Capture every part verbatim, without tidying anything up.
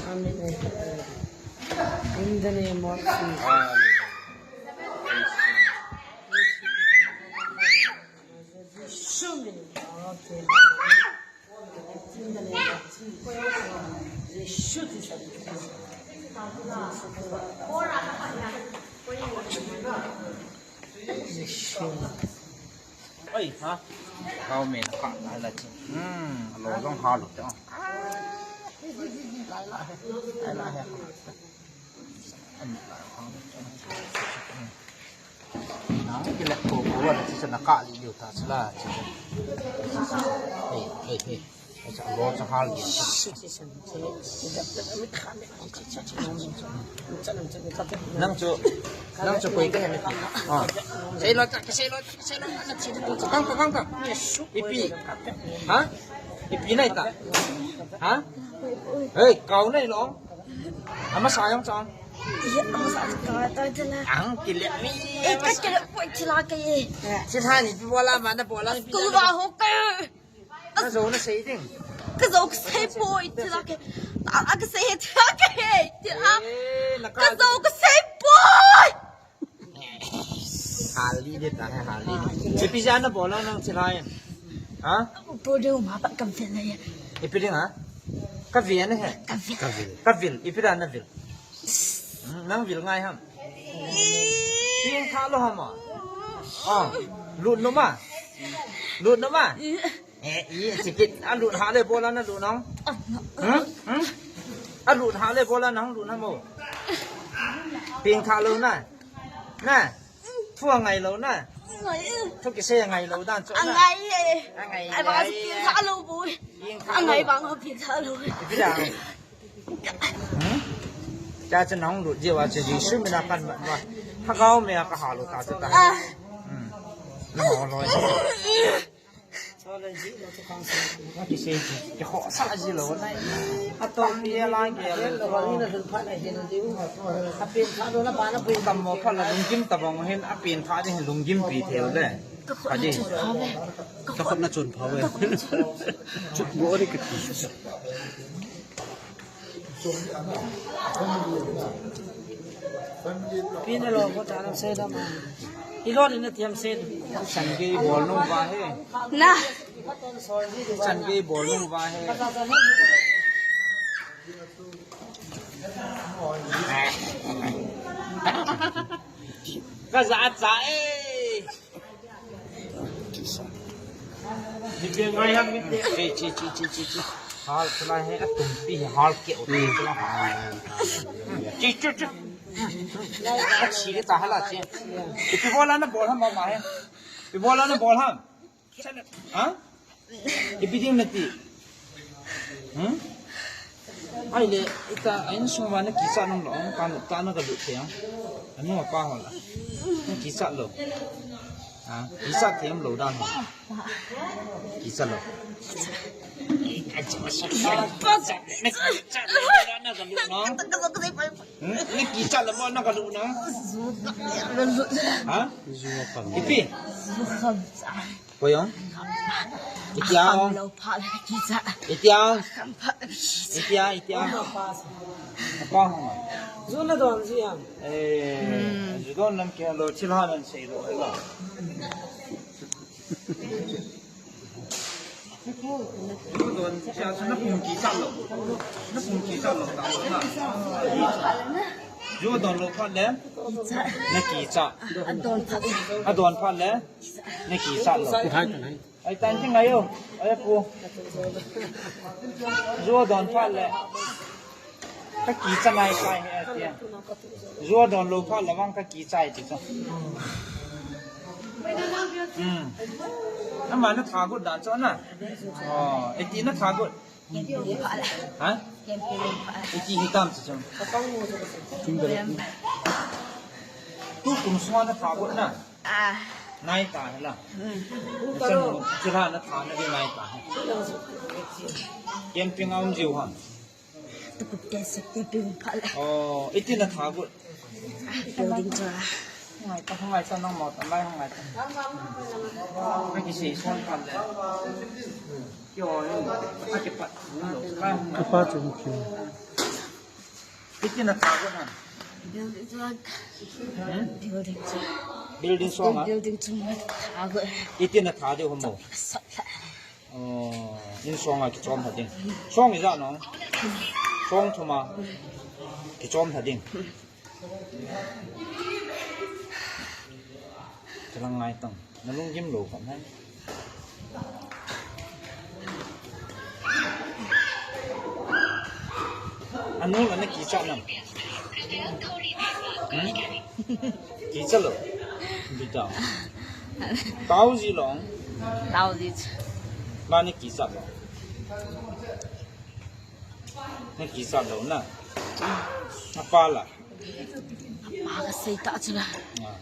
Amen. In the name of Jesus. Show me. Okay. In the name of Jesus. They shoot this at the Oi, ha? Kau men ka na la chi. Hmm, lo jong ha lo ta. Lai la he. Lai la he. Nang kile ko ko wa chi sa na ka li liu ta chi la chi. Hey, hey, hey. Acha lo cha hal ge. Nang chu, nang chu koi ka he na ti. Ah. Sei lo cha, sei lo, sei lo na ti. Kang, kang, kang. Ipi. Ha? Ipi nai ta. Ha? Hey, kau nai lo. Ama sa yong chang. Ang kile mi. Eh, ka kile poi thila ke. Thila ni bola ma na bola ni. Ku ba ho ka. Ka zo na sei ding. Ka zo ka sei poi, thila ke. A, a ka sei he, thila ke he, thila. Eh, na ka Ka zo ka sei poi. Hali de ta hai, hali de. Ipi ja na bola nang thila ya. Ha? Bo de ma pa ka ve na ya. Ipi ding ha? Ka ve na he. Ka ve. Ka vil. Ipi da na vil. Hmm, nang vil ngai ham. Ping tha lo ham a. Ah, lut nom a. Lut nom a. Eh, i, chikit, a lut ha le bola na lut nong. Hmm? Hmm? A lut ha le bola nong lut na mo. Ping tha lo na. Na. Thu a ngai lo na. Thu kisei a ngai lo dan chu na. A ngai e. A ngai. Ai ba si ping tha lo bu. Ping tha lo. A ngai ba ngo ping tha lo. Ipi da. Hmm? Cha cha nong lut je wa cha Jesu mina kan ma. Ha gao me ka ha lo ta ta. Ah. Hmm. Na ho lo. Ki se, ki ho sa ji lo na. A to ki la ki lo. A pin tha lo na ba na pui kam mo pha la lungkim ta bang hin a pin tha ding lungkim pi thei le. Ka di. Ka khut na chun pha ve. Chut bo ri ka ti. Pin a lo ko ta na se da ma. I lo ni na tiam se. Chan ke bol nu ba he. Na. Chan ke bol nu ba he. Ka za cha e. Chi, chi, chi, chi, chi, chi. Hal, pula he, atum pi he, hal ke, o, pula. Chi, chi, chi. Achi le ta hala chi. Ipi bola na bol ham ma he. Ipi bola na bol ham. Ha? Ipi ding na ti. Hmm? Ai le, ita, ai na sung wa na kicha nang lo, kan ta na ka lut thei ang. Anu apa ho la. Na kicha lo. Ha? Kicha thei am lo dan ho. Kicha lo. Na kicha lo, na ka lut na. Hmm? Na kicha lo, na ka lut na. Ha? Ipi? Poyong. Itiang. Lo pha le kicha. Itiang. Kham pha le kicha. Itiang, itiang. Apa hong. Ju na don ji ham. Eh, ju don nam ke lo chil ha nan sei lo lo. Ju don cha su na pung kicha lo. Na pung kicha lo ta lo na. Ju don lo pha le. Na kicha. Adon pha le. Adon pha le. Na kicha lo. Hai ta nai. Ai tan ting ai o. Ai pu. Ju don pha le. Ka kicha nai sai he tia. Ju don lo pha le vang ka kicha ti cha. Hmm. Ama na tha gut dan cho na. Oh, iti na tha gut. Ha? Iti hitam cha cho. Tu kum sunga na tha gut na. Ah. Nai ta he la. Hmm. Chan, chila na tha na di nai ta he. Camping a um jiu ha. Tu kup te sek te ping pha le. Oh, iti na tha gut. Building cha. Hung ngai ta, hung ngai ta, nang mo ta, lai hung ngai ta. Ai, ki sei suan pan le. Ki ho yun, a ki pat, hung lo, lai hung ngai. Ki pat chung ki. Iti na tha ko na. Building chung. Hmm? Building chung. Building chung na tha ko. Building chung na tha ko. Iti na tha de ho mo. Sat la. Oh, in song a kichom tha ding. Song ijat no? Song thum a kichom tha ding. Kalang ngai tang. Na lunggim lou kham hai. Anu la na kichat nam. Hmm? Kichat lou. Bita. Tao ji long. Tao ji. Ma ni kichat lou. Ni kichat lou na. Apa la. Apa ka sei ta chu la. Ah.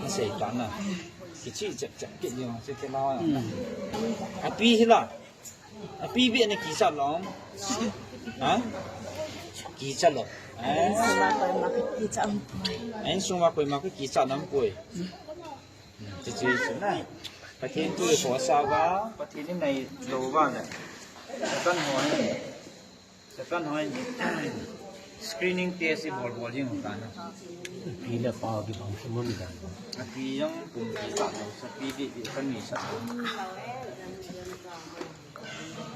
Na sei ta na. Kichi chep chep ki ni se ke la. Hmm. Api hi la. Api beh na kichat lou. Ha? Kichat lou. Eh? Insung a koima ka kichat nam poi. Insung a koima ka kichat nam poi. Hmm, chuche chu na. Pathen thu i khosa uva, Pathen i nai lou uva le. Satan ho hi. Satan ho hi. Screening test i bol bol jing u ta na. Pi le pa kibang kimun dan. Api jong kum kichat lou, sa pi di di kan ni sa.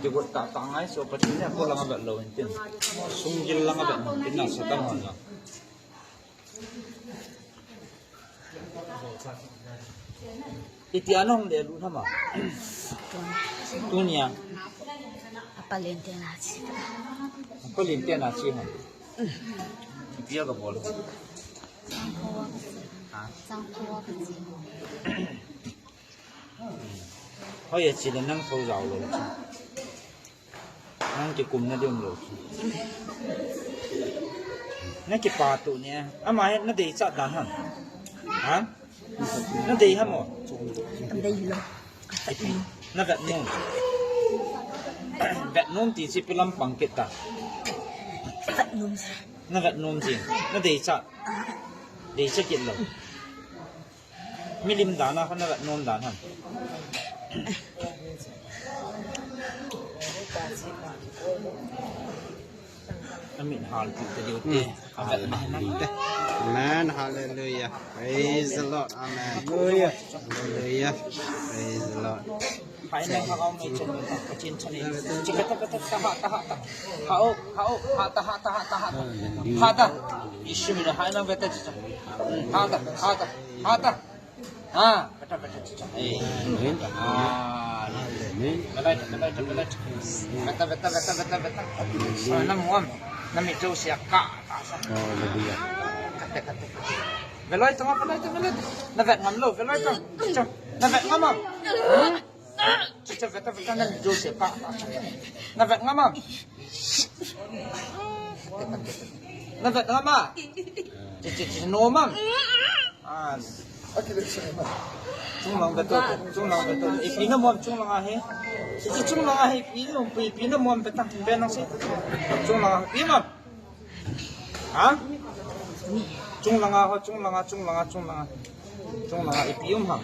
Kigot tah tah ngai, so Pathen in apo langa vet lou hintin. Sunggil langa vet hintin na Satan hon jong. Itia nahung le lut ham a? Tunia. Apa lente na chi. Apa lente na chi ham? Itia ka bol. Ha? Hoi, achi le nang tho jao lou. Nang kikum na diu lou. Na kipa tu ni. Ama hi na deichat dan ham. Ha? Na dei ham o. Dei lou. Na vet nom. Vet nom ti chu ipi lampang kit ta. Vet nom. Na vet nom ji. Na deichat. Deichat kit lou. Milim dan a khan na vet nom dan ham. Amit hal pi te diu te. Hmm. A vet na na te. Amen. Hallelujah. Praise the Lord. Amen. Hallelujah. Hallelujah. Praise the Lord. Hai na ha gao mai chen. Chen chen. Chika ta ta ta ha ta ha ta. Ha o, ha o, ha ta ha ta ha ta ha ta. Ha ta. Isu mi na hai na vet ta. Ha ta, ha ta, ha ta. Ha, beta, beta, beta. Eh. Amen. Ah, amen. Beta, beta, beta, beta. Beta, beta, beta, beta, beta. Ah, na muam. Na mi tu sia ka, ka sa. Hallelujah. Kate, kate, kate. Veloi tong, veloi tong, veloi tong. Na vet ngam lou, veloi tong. Chong. Na vet ngam am. Chuche veta veta na mi jo se pa. Na vet ngam am. Na vet ngam a. Chuche chuche nom am. Ah. Chunglang veta, chunglang veta. Ipi na muam chunglang a hi. Chuche chunglang a hi, ipi nom, ipi na muam veta. Pe nang se. Chunglang a, ipi mam. Ha? Chunglang a ho, chunglang a, chunglang a, chunglang a. Chunglang a, ipi um ham.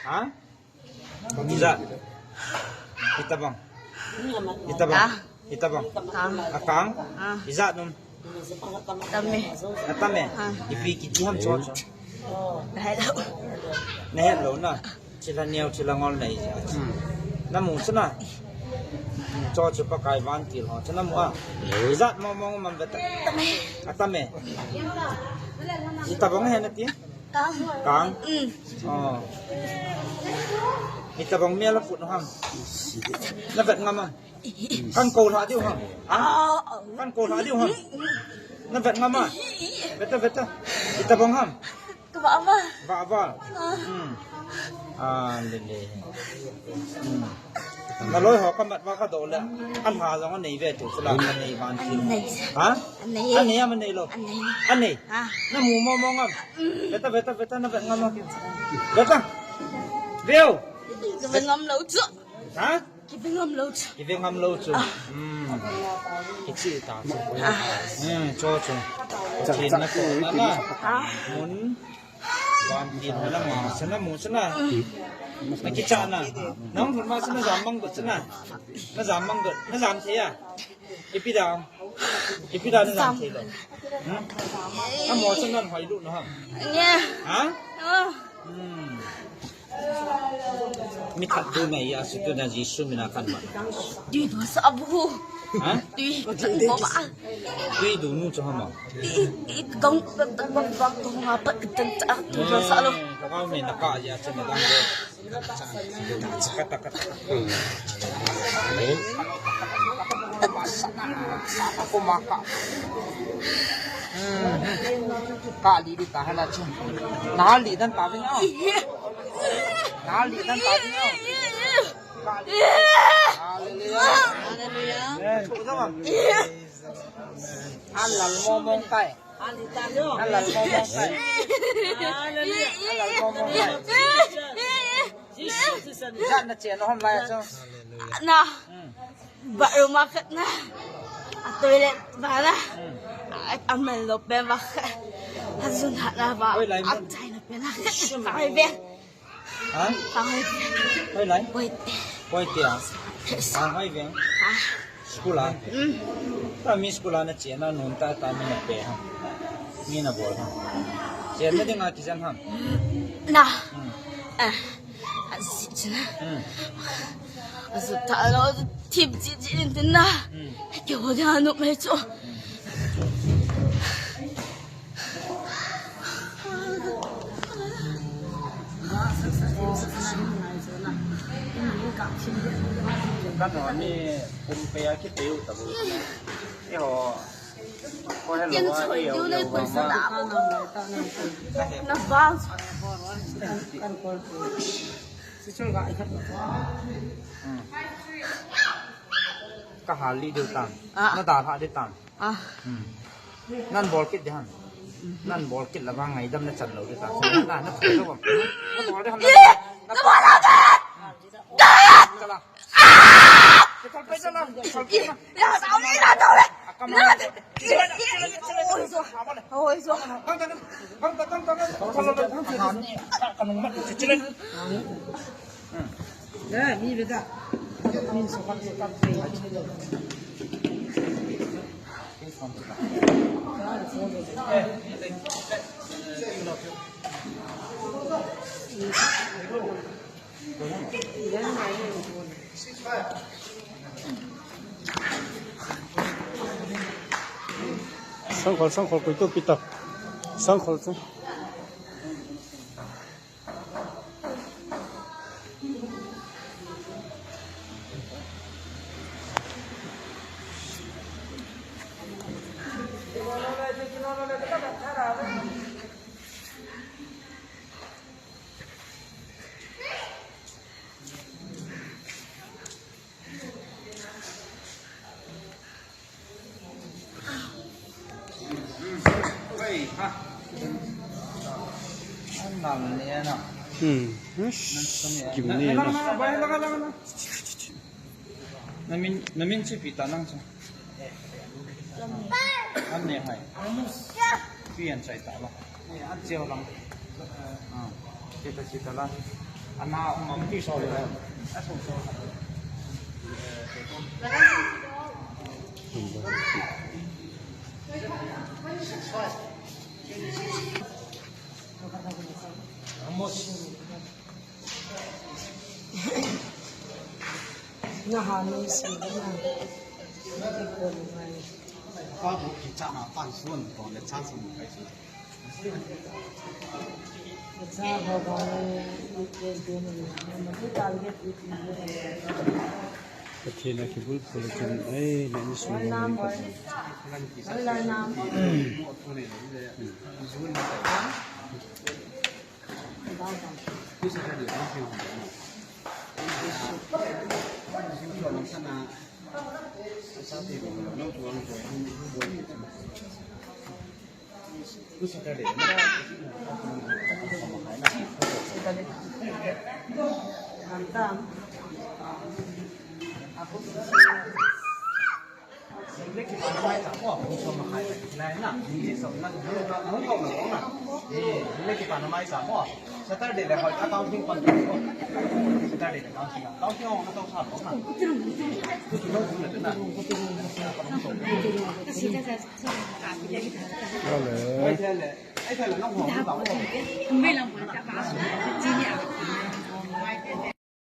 Ha? Ijat. Itabang. Itabang. Ah. Itabang. Ah. Akang. Ah. Ijat nom. Tame. Atame. Ah. Ipi kiti ham cho cho. Nahet lou. Nahet lou na. Chila neo, chila ngol nei. Hmm. Namu chuna. Cho cho Pakai vantil ho. Chuna mu a. Ijat mo mo mam veta. Tame. Atame. Itabang he na ti. Kang. Kang? Mm. Oh. Itabang mel a put no ham. Na vet ngam am. Kan ko lha diu ham. Ha? Ah, ah. Kan ko lha diu ham. Na vet ngam am. Veta, veta. Itabang ham. Ka va va. Va va. Ah. Hmm. Ah, le le. Hmm. Na loi ho ka mat va ka do le. An ha jong anei ve tu chula ka nei van ti. Anei. Ha? Anei. Anei am anei lou? Anei. Anei. Ha. Na mu mo mo ngam. Veta, veta, veta, na vet ngam am. Veta. Veo. Ka vet ngam lou chu. Ha? Kiveng ngam lou chu. Kiveng ngam lou chu. Hmm. Kichi ta chu. Hmm, cho chu. Chin na ko na na. Mun. Van tin na ma sana mu sana. Na kicha na. Nang thun ma sana jam mang ko sana. Na jam mang ko. Na jam thei a. Ipi da. Ipi da na jam thei lou. Hmm? Amo sana hoi lu na ham. Ha? Hmm. Mi khat tu nei a, si tu na Jesu mina kan ma. Tui du sa bu. Ha? Tui, tui du nu chu hama. I, i, gang, gang, gang, gang, nga pat kitan ta, tui du sa lo. Ka gang nei na ka ya chu na gang. Kata, kata. Hmm. Amen. Kuma ka. Hmm. Ka li di ta hala chu. Na li dan ta bin au. Na li dan ta bin au. Ka li. Hallelujah. Hallelujah. Amen. An lal mo mong tai. An lal mo mong tai. Hallelujah. An lal mo mong tai. Jan na chen hom lai chu. Na. Hmm. Bathroom a khat na. A toilet ba na. Hmm. A, a mel lo pe ba khat. A jun hat na ba. Oi, lai mun. A chai na pe na khat. Ai be. Ha? Pangoi. Hoilai? Poite. Poite a? Pangoi veng? Ha? School a? Mm. Ta mi school a na chena nun ta ta mi na pe ha. Mi na bol ha. Chena dinga kijan ha. Na. Hmm. Ah. Aji chena. Hmm. Asu ta lo thip ji ji din na. Hmm. Ke ho dia no me cho. Kan ho ni kum pe a kipeu ta bu. Eiho. Ko hello. Ken a, choi eiho, diu le eiho, pon sa ma. Da. Na ba. Kan kol. Si choi ga i khat. Hmm. Ka hal li diu tan. Ah. Na da ha diu tan. Ah. Hmm. Nan bol kit de han. Nan bol kit la vang ngaidam na chan lou de ta. Na, na thoi lou bang. Na bol de ham na. Ye! Na bol de. Chala. Kikol pe chala. Kikol pe chala. Ya, sao ni na to le. Akam na. Oi, so. Oi, so. Kanung mat. Chile. Sangkhol, sangkhol, koi to pita. Sangkhol, sang. Hmm. Kim ni na. Na min, na min chi pi ta nang chu. An ne hai. Pi an chai ta lo. An cheo lang. Ah. Chita chita la. Ana um am pi so le. A so so. Amos. Na ha no si na. Ko ni mai. Ka bu ki cha na pan suan ko le cha sun kai su. Pathen a kibulphu le chun, ai, na insung ho ni Pathen. Leki pa na mai ta ko, ko so ma khai. Lai na, ni so na, na, na, na, na. Eh, leki pa na mai ta ko. Saturday le ko accounting kon ko. Saturday le accounting. Accounting ho na to sa ko na. Ko to na na. Ai le. Ai le, ai le, na ho na ko.